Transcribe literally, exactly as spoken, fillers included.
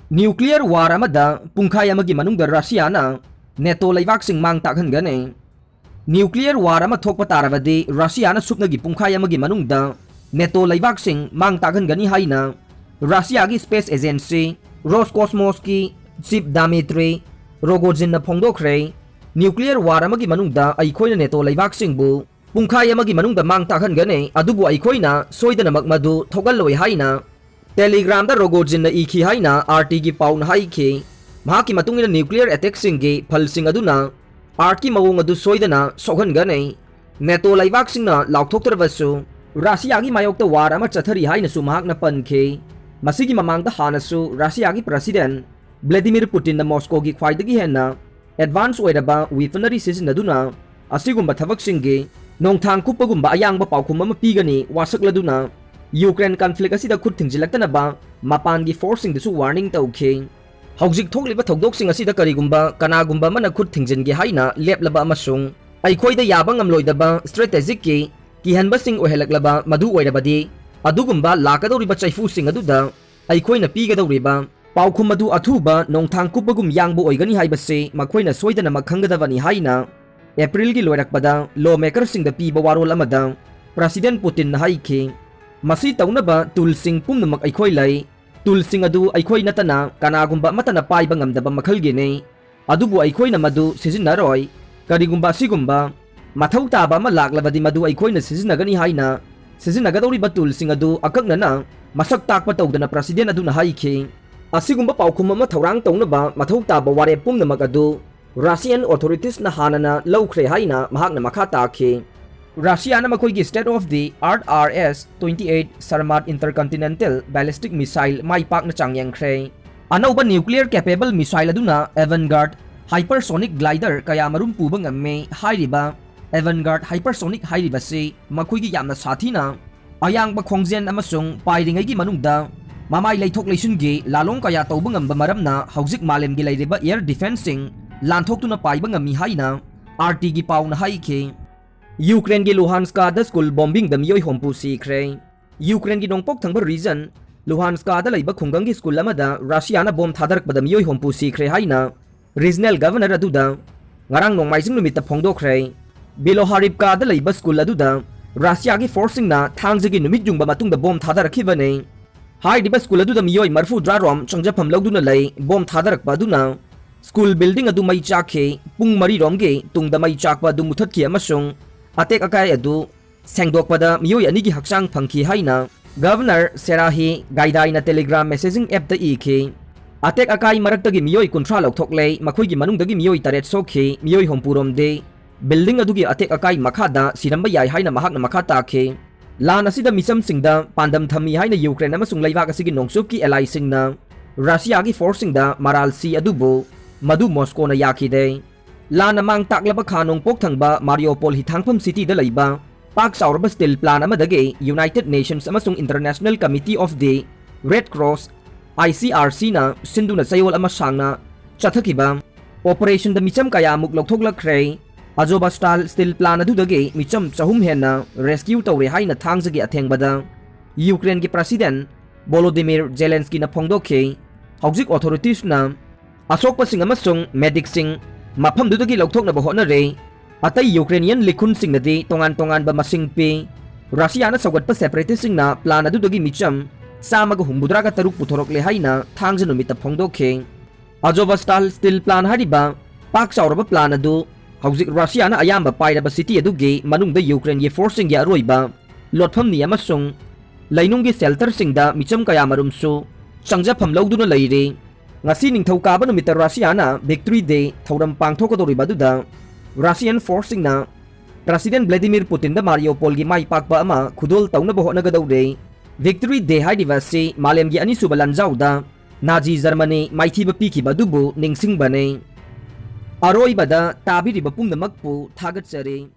Nuclear war ꯑꯃꯗ ꯄꯨꯡꯈꯥꯏ ꯑꯃꯒꯤ ꯃꯅꯨꯡꯗ ꯔꯁꯤꯌꯥꯅ ꯅꯦꯇꯣ ꯂꯩꯕꯥꯛꯁꯤꯡ ꯃꯥꯡ ꯇꯥꯛꯍꯟꯒꯅꯤ꯫ Nuclear war ꯑꯃ ꯊꯣꯛꯄ ꯇꯥꯔꯕꯗꯤ ꯔꯁꯤꯌꯥꯅ ꯁꯨꯞꯅꯒꯤ ꯄꯨꯡꯈꯥꯏ ꯑꯃꯒꯤ ꯃꯅꯨꯡꯗ ꯅꯦꯇꯣ ꯂꯩꯕꯥꯛꯁꯤꯡ ꯃꯥꯡ ꯇꯥꯛꯍꯟꯒꯅꯤ ꯍꯥꯏꯅ ꯔꯁꯤꯌꯥꯒꯤ space agency Roscosmosꯀꯤ chief Dmitry Rogozinꯅ ꯐꯣꯡꯗꯣꯛꯈ꯭ꯔꯦ꯫ Nuclear war ꯑꯃꯒꯤ ꯃꯅꯨꯡꯗ ꯑꯩꯈꯣꯏꯅ ꯅꯦꯇꯣ ꯂꯩꯕꯥꯛꯁꯤꯡꯕꯨ ꯄꯨꯡꯈꯥꯏ ꯑꯃꯒꯤ ꯃꯅꯨꯡꯗ ꯃꯥꯡ ꯇꯥꯛꯍꯟꯒꯅꯤ, ꯑꯗꯨꯕꯨ ꯑꯩꯈꯣꯏꯅ ꯁꯣꯏꯗꯅꯃꯛ ꯃꯗꯨ ꯊꯣꯛꯍꯜꯂꯣꯏ ꯍꯥꯏꯅ Telegramꯗ Rogozinꯅ ꯏꯈꯤ ꯍꯥꯏꯅ RTꯒꯤ ꯄꯥꯎꯅ ꯍꯥꯏꯈꯤ꯫ ꯃꯍꯥꯛꯀꯤ ꯃꯇꯨꯡ ꯏꯟꯅ nuclear attackꯁꯤꯡꯒꯤ ꯐꯜꯁꯤꯡ ꯑꯗꯨꯅ Earthꯀꯤ ꯃꯑꯣꯡ ꯑꯗꯨ ꯁꯣꯏꯗꯅ ꯁꯣꯛꯍꯟꯒꯅꯤ꯫ ꯅꯦꯇꯣ ꯂꯩꯕꯥꯛꯁꯤꯡꯅ ꯂꯥꯎꯊꯣꯛꯇ꯭ꯔꯕꯁꯨ ꯔꯁꯤꯌꯥꯒꯤ ꯃꯥꯌꯣꯛꯇ war ꯑꯃ ꯆꯠꯊꯔꯤ ꯍꯥꯏꯅꯁꯨ ꯃꯍꯥꯛꯅ ꯄꯟꯈꯤ꯫ ꯃꯁꯤꯒꯤ ꯃꯃꯥꯡꯗ ꯍꯥꯟꯅꯁꯨ ꯔꯁꯤꯌꯥꯒꯤ president Vladimir Putinꯅ Moscowꯒꯤ ꯈ꯭ꯋꯥꯏꯗꯒꯤ ꯍꯦꯟꯅ advance ꯑꯣꯏꯔꯕ weaponry ꯁꯤꯖꯤꯟꯅꯗꯨꯅ ꯑꯁꯤꯒꯨꯝꯕ ꯊꯕꯛꯁꯤꯡꯒꯤ ꯅꯣꯡꯊꯥꯡ ꯀꯨꯞꯄꯒꯨꯝꯕ ꯑꯌꯥꯡꯕ ꯄꯥꯎꯈꯨꯝ ꯑꯃ ꯄꯤꯒꯅꯤ ꯋꯥꯁꯛꯂꯗꯨꯅ Ukraine conflict ꯑꯁꯤꯗ ꯈꯨꯠ ꯊꯤꯡꯖꯤꯜꯂꯛꯇꯅꯕ ꯃꯄꯥꯟꯒꯤ forceꯁꯤꯡꯗꯁꯨ warning ꯇꯧꯈꯤ꯫ ꯍꯧꯖꯤꯛ ꯊꯣꯛꯂꯤꯕ ꯊꯧꯗꯣꯛꯁꯤꯡ ꯑꯁꯤꯗ ꯀꯔꯤꯒꯨꯝꯕ ꯀꯅꯥꯒꯨꯝꯕ ꯑꯃꯅ ꯈꯨꯠ ꯊꯤꯡꯖꯤꯟꯒꯦ ꯍꯥꯏꯅ ꯂꯦꯞꯂꯕ ꯑꯃꯁꯨꯡ ꯑꯩꯈꯣꯏꯗ ꯌꯥꯕ ꯉꯝꯂꯣꯏꯗꯕ strategicꯀꯤ ꯀꯤꯍꯟꯕꯁꯤꯡ ꯑꯣꯏꯍꯜꯂꯛꯂꯕ ꯃꯗꯨ ꯑꯣꯏꯔꯕꯗꯤ, ꯑꯗꯨꯒꯨꯝꯕ ꯂꯥꯛꯀꯗꯧꯔꯤꯕ ꯆꯩꯐꯨꯁꯤꯡ ꯑꯗꯨꯗ ꯑꯩꯈꯣꯏꯅ ꯄꯤꯒꯗꯧꯔꯤꯕ ꯄꯥꯎꯈꯨꯝ ꯑꯗꯨ ꯑꯊꯨꯕ ꯅꯣꯡꯊꯥꯡ ꯀꯨꯞꯄꯒꯨꯝ ꯌꯥꯡꯕ ꯑꯣꯏꯒꯅꯤ ꯍꯥꯏꯕꯁꯤ ꯃꯈꯣꯏꯅ ꯁꯣꯏꯗꯅꯃꯛ ꯈꯪꯒꯗꯕꯅꯤ ꯍꯥꯏꯅ Aprilꯒꯤ ꯂꯣꯏꯔꯛꯄꯗ lawmakerꯁꯤꯡꯗ ꯄꯤꯕ ꯋꯥꯔꯣꯜ ꯑꯃꯗ President Putinꯅ ꯍꯥꯏꯈꯤ꯫ ꯃꯁꯤ ꯇꯧꯅꯕ toolꯁꯤꯡ ꯄꯨꯝꯅꯃꯛ ꯑꯩꯈꯣꯏ ꯂꯩ꯫ Toolꯁꯤꯡ ꯑꯗꯨ ꯑꯩꯈꯣꯏ ꯅꯠꯇꯅ ꯀꯅꯥꯒꯨꯝꯕ ꯑꯃꯠꯇꯅ ꯄꯥꯏꯕ ꯉꯝꯗꯕ ꯃꯈꯜꯒꯤꯅꯤ꯫ ꯑꯗꯨꯕꯨ ꯑꯩꯈꯣꯏꯅ ꯃꯗꯨ ꯁꯤꯖꯤꯟꯅꯔꯣꯏ꯫ ꯀꯔꯤꯒꯨꯝꯕ ꯑꯁꯤꯒꯨꯝꯕ ꯃꯊꯧ ꯇꯥꯕ ꯑꯃ ꯂꯥꯛꯂꯕꯗꯤ ꯃꯗꯨ ꯑꯩꯈꯣꯏꯅ ꯁꯤꯖꯤꯟꯅꯒꯅꯤ ꯍꯥꯏꯅ ꯁꯤꯖꯤꯟꯅꯒꯗꯧꯔꯤꯕ toolꯁꯤꯡ ꯑꯗꯨ ꯑꯀꯛꯅꯅ ꯃꯁꯛ ꯇꯥꯛꯄ ꯇꯧꯗꯅ President ꯑꯗꯨꯅ ꯍꯥꯏꯈꯤ꯫ ꯑꯁꯤꯒꯨꯝꯕ ꯄꯥꯎꯈꯨꯝ ꯑꯃ ꯊꯧꯔꯥꯡ ꯇꯧꯅꯕ ꯃꯊꯧ ꯇꯥꯕ ꯋꯥꯔꯦꯞ ꯄꯨꯝꯅꯃꯛ ꯑꯗꯨ Russian authoritiesꯅ ꯍꯥꯟꯅꯅ ꯂꯧꯈ꯭ꯔꯦ ꯍꯥꯏꯅ ꯃꯍꯥꯛꯅ ꯃꯈꯥ ꯇꯥꯈꯤ꯫ ꯔꯁꯤꯌꯥꯅ ꯃꯈꯣꯏꯒꯤ Strat of the Art R S twenty eight Sarmat intercontinental ballistic missile ꯃꯥꯏ ꯄꯥꯛꯅ ꯆꯥꯡꯌꯦꯡꯈ꯭ꯔꯦ꯫ ꯑꯅꯧꯕ nuclear capable missile ꯑꯗꯨꯅ Avangard hypersonic glider ꯀꯌꯥ ꯃꯔꯨꯝ ꯄꯨꯕ ꯉꯝꯃꯤ꯫ ꯍꯥꯏꯔꯤꯕ Avangard hypersonic ꯍꯥꯏꯔꯤꯕꯁꯤ ꯃꯈꯣꯏꯒꯤ ꯌꯥꯝꯅ ꯁꯥꯊꯤꯅ ꯑꯌꯥꯡꯕ ꯈꯣꯡꯖꯦꯜ ꯑꯃꯁꯨꯡ ꯄꯥꯏꯔꯤꯉꯩꯒꯤ ꯃꯅꯨꯡꯗ ꯃꯃꯥꯏ ꯂꯩꯊꯣꯛ ꯂꯩꯁꯤꯟꯒꯤ ꯂꯥꯂꯣꯡ ꯀꯌꯥ ꯇꯧꯕ ꯉꯝꯕ ꯃꯔꯝꯅ ꯍꯧꯖꯤꯛ ꯃꯥꯂꯦꯝꯒꯤ ꯂꯩꯔꯤꯕ air defenceꯁꯤꯡ ꯂꯥꯟꯊꯣꯛꯇꯨꯅ ꯄꯥꯏꯕ ꯉꯝꯃꯤ ꯍꯥꯏꯅ RTꯒꯤ ꯄꯥꯎꯅ ꯍꯥꯏꯈꯤ꯫ Ukraineꯒꯤ Luhanskꯗ school bombingꯗ ꯃꯤꯑꯣꯏ ꯍꯨꯝꯐꯨ ꯁꯤꯈ꯭ꯔꯦ꯫ Ukraineꯒꯤ ꯅꯣꯡꯄꯣꯛ ꯊꯪꯕ region ꯂꯨꯍꯥꯟꯁꯀꯥꯗ ꯂꯩꯕ ꯈꯨꯡꯒꯪꯒꯤ ꯁ꯭ꯀꯨꯜ ꯑꯃꯗ ꯔꯁꯤꯌꯥꯅ ꯕꯣꯝ ꯊꯥꯗꯔꯛꯄꯗ ꯃꯤꯑꯣꯏ ꯍꯨꯝꯐꯨ ꯁꯤꯈ꯭ꯔꯦ ꯍꯥꯏꯅ ꯔꯤꯖꯅꯦꯜ ꯒꯚꯔꯅꯔ ꯑꯗꯨꯗ ꯉꯔꯥꯡ ꯅꯣꯡꯃꯥꯏꯖꯤꯡ ꯅꯨꯃꯤꯠꯇ ꯐꯣꯡꯗꯣꯛꯈ꯭ꯔꯦ꯫ ꯕꯤꯂꯣꯍꯥꯔꯤꯞꯀꯥꯗ ꯂꯩꯕ ꯁ꯭ꯀꯨꯜ ꯑꯗꯨꯗ ꯔꯁꯤꯌꯥꯒꯤ ꯐꯣꯔꯁꯁꯤꯡꯅ ꯊꯥꯡꯖꯒꯤ ꯅꯨꯃꯤꯠ ꯌꯨꯡꯕ ꯃꯇꯨꯡꯗ ꯕꯣꯝ ꯊꯥꯗꯔꯛꯈꯤꯕꯅꯤ꯫ ꯍꯥꯏꯔꯤꯕ ꯁ꯭ꯀꯨꯜ ꯑꯗꯨꯗ ꯃꯤꯑꯣꯏ ꯃꯔꯤꯐꯨꯇꯔꯥ ꯔꯣꯝ ꯆꯪꯖꯐꯝ ꯂꯧꯗꯨꯅ ꯂꯩ꯫ ꯕꯣꯝ ꯊꯥꯗꯔꯛꯄ ꯑꯗꯨꯅ ꯁ꯭ꯀꯨꯜ ꯕꯤꯜꯗꯤꯡ ꯑꯗꯨ ꯃꯩ ꯆꯥꯛꯈꯤ꯫ ꯄꯨꯡ ꯃꯔꯤ ꯔꯣꯝꯒꯤ ꯇꯨꯡꯗ ꯃꯩ ꯆꯥꯛꯄ ꯑꯗꯨ ꯃꯨꯊꯠꯈꯤ ꯑꯃꯁꯨꯡ ꯑꯇꯦꯛ ꯑꯀꯥꯏ ꯑꯗꯨ ꯁꯦꯡꯗꯣꯛꯄꯗ ꯃꯤꯑꯣꯏ ꯑꯅꯤꯒꯤ ꯍꯛꯆꯥꯡ ꯐꯪꯈꯤ ꯍꯥꯏꯅ ꯒꯚꯔꯅꯔ ꯁꯦꯔꯥꯍꯤ ꯒꯥꯏꯗꯥꯏꯅ ꯇꯦꯂꯤꯒ꯭ꯔꯥꯝ ꯃꯦꯁꯦꯖꯤꯡ ꯑꯦꯞꯇ ꯏꯈꯤ꯫ ꯑꯇꯦꯛ ꯑꯀꯥꯏ ꯃꯔꯛꯇꯒꯤ ꯃꯤꯑꯣꯏ ꯀꯨꯟꯊ꯭ꯔꯥ ꯂꯧꯊꯣꯛꯂꯦ, ꯃꯈꯣꯏꯒꯤ ꯃꯅꯨꯡꯗꯒꯤ ꯃꯤꯑꯣꯏ ꯇꯔꯦꯠ ꯁꯣꯛꯈꯤ, ꯃꯤꯑꯣꯏ ꯍꯨꯝꯐꯨ ꯔꯣꯝꯗꯤ ꯕꯤꯜꯗꯤꯡ ꯑꯗꯨꯒꯤ ꯑꯇꯦꯛ ꯑꯀꯥꯏ ꯃꯈꯥꯗ ꯁꯤꯔꯝꯕ ꯌꯥꯏ ꯍꯥꯏꯅ ꯃꯍꯥꯛꯅ ꯃꯈꯥ ꯇꯥꯈꯤ꯫ ꯂꯥꯟ ꯑꯁꯤꯗ ꯃꯤꯆꯝꯁꯤꯡꯗ ꯄꯥꯟꯗꯝ ꯊꯝꯃꯤ ꯍꯥꯏꯅ ꯌꯨꯀ꯭ꯔꯦꯟ ꯑꯃꯁꯨꯡ ꯂꯩꯕꯥꯛ ꯑꯁꯤꯒꯤ ꯅꯣꯡꯆꯨꯞꯀꯤ ꯑꯦꯂꯥꯏꯁꯤꯡꯅ ꯔꯁꯤꯌꯥꯒꯤ ꯐꯣꯔꯁꯁꯤꯡꯗ ꯃꯔꯥꯜ ꯁꯤ ꯑꯗꯨꯕꯨ ꯃꯗꯨ ꯃꯣꯁꯀꯣꯅ ꯌꯥꯈꯤꯗꯦ꯫ ꯂꯥꯟꯅ ꯃꯥꯡ ꯇꯥꯛꯂꯕ ꯈꯥ ꯅꯣꯡꯄꯣꯛ ꯊꯪꯕ ꯃꯥꯔꯤꯌꯣꯄꯣꯜ ꯍꯤꯊꯥꯡꯐꯝ ꯁꯤꯇꯤꯗ ꯂꯩꯕ ꯄꯥꯛ ꯆꯥꯎꯔꯕ ꯁ꯭ꯇꯤꯜ ꯄ꯭ꯂꯥꯟ ꯑꯃꯗꯒꯤ ꯌꯨꯅꯥꯏꯇꯦꯗ ꯅꯦꯁꯟꯁ ꯑꯃꯁꯨꯡ international committee of the red cross, I C R ꯁꯤꯅ ꯁꯤꯟꯗꯨꯅ ꯆꯌꯣꯜ ꯑꯃ ꯁꯥꯡꯅ ꯆꯠꯊꯈꯤꯕ ꯑꯣꯄꯔꯦꯁꯟꯗ ꯃꯤꯆꯝ ꯀꯌꯥꯃꯨꯛ ꯂꯧꯊꯣꯛꯂꯛꯈ꯭ꯔꯦ꯫ ꯑꯖꯣꯕꯁꯇꯥꯜ ꯁ꯭ꯇꯤꯜ ꯄ꯭ꯂꯥꯟ ꯑꯗꯨꯗꯒꯤ ꯃꯤꯆꯝ ꯆꯍꯨꯝ ꯍꯦꯟꯅ ꯔꯦꯁꯀ꯭ꯌꯨ ꯇꯧꯔꯦ ꯍꯥꯏꯅ ꯊꯥꯡꯖꯒꯤ ꯑꯊꯦꯡꯕꯗ ꯌꯨꯀ꯭ꯔꯦꯟꯒꯤ ꯄ꯭ꯔꯁꯤꯗꯦꯟ ꯚꯣꯂꯣꯗꯤꯃꯤꯔ ꯖꯦꯂꯦꯟꯁꯀꯤꯅ ꯐꯣꯡꯗꯣꯛꯈꯤ꯫ ꯍꯧꯖꯤꯛ ꯑꯣꯊꯣꯔꯤꯇꯤꯁꯅ ꯑꯁꯣꯛꯄꯁꯤꯡ ꯑꯃꯁꯨꯡ ꯃꯦꯗꯤꯛꯁꯤꯡ ꯃꯐꯝꯗꯨꯗꯒꯤ ꯂꯧꯊꯣꯛꯅꯕ ꯍꯣꯠꯅꯔꯦ꯫ ꯑꯇꯩ ꯌꯨꯀ꯭ꯔꯦꯅꯤꯌꯟ ꯂꯤꯈꯨꯟꯁꯤꯡꯅꯗꯤ ꯇꯣꯉꯥꯟ ꯇꯣꯉꯥꯟꯕ ꯃꯁꯤꯡ ꯄꯤ꯫ ꯔꯁꯤꯌꯥꯅ ꯁꯧꯒꯠꯄ ꯁꯦꯄꯔꯦꯇꯤꯁꯁꯤꯡꯅ ꯄ꯭ꯂꯥꯟ ꯑꯗꯨꯗꯒꯤ ꯃꯤꯆꯝ ꯆꯥꯝꯃꯒ ꯍꯨꯝꯐꯨꯇꯔꯥꯒ ꯇꯔꯨꯛ ꯄꯨꯊꯣꯔꯛꯂꯦ ꯍꯥꯏꯅ ꯊꯥꯡꯖ ꯅꯨꯃꯤꯠꯇ ꯐꯣꯡꯗꯣꯛꯈꯤ꯫ ꯑꯖꯣꯕꯁꯇꯥꯜ ꯁ꯭ꯇꯤꯜ ꯄ꯭ꯂꯥꯟ ꯍꯥꯏꯔꯤꯕ ꯄꯥꯛ ꯆꯥꯎꯔꯕ ꯄ꯭ꯂꯥꯟ ꯑꯗꯨ ꯍꯧꯖꯤꯛ ꯔꯁꯤꯌꯥꯅ ꯑꯌꯥꯝꯕ ꯄꯥꯏꯔꯕ ꯁꯤꯇꯤ ꯑꯗꯨꯒꯤ ꯃꯅꯨꯡꯗ ꯌꯨꯀ꯭ꯔꯦꯟꯒꯤ ꯐꯣꯔꯁꯁꯤꯡꯒꯤ ꯑꯔꯣꯏꯕ ꯂꯣꯠꯐꯝꯅꯤ ꯑꯃꯁꯨꯡ ꯂꯩꯅꯨꯡꯒꯤ ꯁꯦꯜꯇꯔꯁꯤꯡꯗ ꯃꯤꯆꯝ ꯀꯌꯥꯃꯔꯨꯝꯁꯨ ꯆꯪꯖꯐꯝ ꯂꯧꯗꯨꯅ ꯂꯩꯔꯤ꯫ ꯉꯁꯤ ꯅꯤꯡꯊꯧꯀꯥꯕ ꯅꯨꯃꯤꯠꯇ ꯔꯁꯤꯌꯥꯅ ꯚꯤꯛꯇꯣꯔꯤ ꯗꯦ ꯊꯧꯔꯝ ꯄꯥꯡꯊꯣꯛꯀꯗꯧꯔꯤꯕ ꯑꯗꯨꯗ ꯔꯁꯤꯌꯟ ꯐꯣꯔꯁꯁꯤꯡꯅ ꯄ꯭ꯔꯁꯤꯗꯦꯟ ꯚ꯭ꯂꯥꯗꯤꯃꯤꯔ ꯄꯨꯇꯤꯟꯗ ꯃꯥꯔꯤꯌꯣꯄꯣꯜꯒꯤ ꯃꯥꯏ ꯄꯥꯛꯄ ꯑꯃ ꯈꯨꯗꯣꯜ ꯇꯧꯅꯕ ꯍꯣꯠꯅꯒꯗꯧꯔꯦ꯫ ꯚꯤꯛꯇꯣꯔꯤ ꯗꯦ ꯍꯥꯏꯔꯤꯕ ꯑꯁꯤ ꯃꯥꯂꯦꯝꯒꯤ ꯑꯅꯤꯁꯨꯕ ꯂꯥꯟꯖꯥꯎꯗ ꯅꯥꯖꯤ ꯖꯔꯃꯅꯤ ꯃꯥꯏꯊꯤꯕ ꯄꯤꯈꯤꯕ ꯑꯗꯨꯕꯨ ꯅꯤꯡꯁꯤꯡꯕꯅꯤ꯫ ꯑꯔꯣꯏꯕꯗ ꯇꯥꯕꯤꯔꯤꯕ ꯄꯨꯝꯅꯃꯛꯄꯨ ꯊꯥꯒꯠꯆꯔꯤ꯫